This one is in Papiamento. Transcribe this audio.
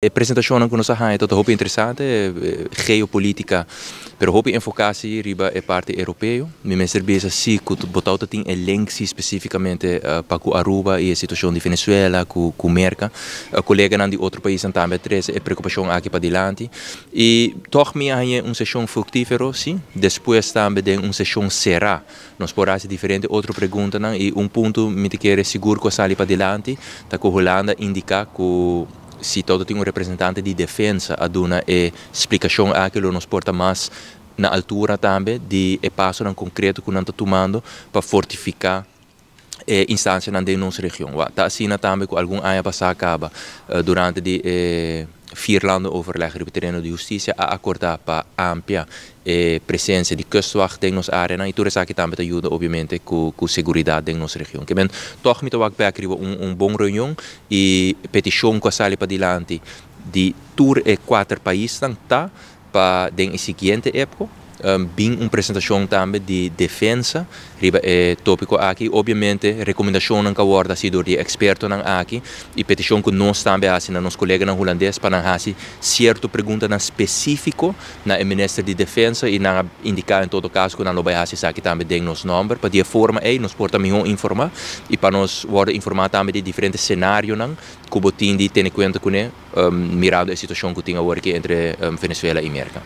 E presentashon ku nos a haña ta hopi interesante, geopolítika, pero hopi enfoká riba e parti europeo. Mi mester bisa si ku bo tabata tin e link si spesífikamente pa ku Aruba i e situashon di Venezuela ku Merka. Koleganan di otro paisnan tambe a trese e preokupashon aki padilanti. I toch mi a haña un seshon fruktífero, si. Despues tambe den un seshon será nos por hasi diferente otro preguntanan i un punto mi ta kere sigur ku a sali padilanti ta ku Hulanda a indiká ku si tabata tin un representante di defensa a duna e splikashon aki lo nos por ta mas na altura tambe di e pasonan konkreto ku nan ta tumando pa fortifiká e instansianan den nos region. Ta asina tambe ku algun aña pasá kaba durante di e vierlandenoverleg riba tereno di hustisia a akordá pa amplia e presensia di kustwacht den nos áreanan i tur esaki tambe ta yuda obviamente ku seguridat den nos region. Ke men tòg mi ta wak bèk riba un bon reunion i petishon ku a sali padilanti di tur e kuater paisnan ta pa den e siguiente epko bin un presentashon tambe di defensa riba e tópiko aki. Obviamente rekomendashonnan ku a wòrdu hasi dor di e ekspertonan aki i petishon ku nos tambe a hasi na nos koleganan hulandes pa nan hasi sierto preguntanan spesífiko na e minister di defensa i nan a indiká en todo kaso ku nan lo bai hasi esaki tambe den nos nòmber pa di e forma ei nos por ta mihó informá i pa nos wòrdu informá tambe di diferente senarionan ku bo tin di tene kuenta kuné mirando e situashon ku tin awor aki entre Venezuela i Merka.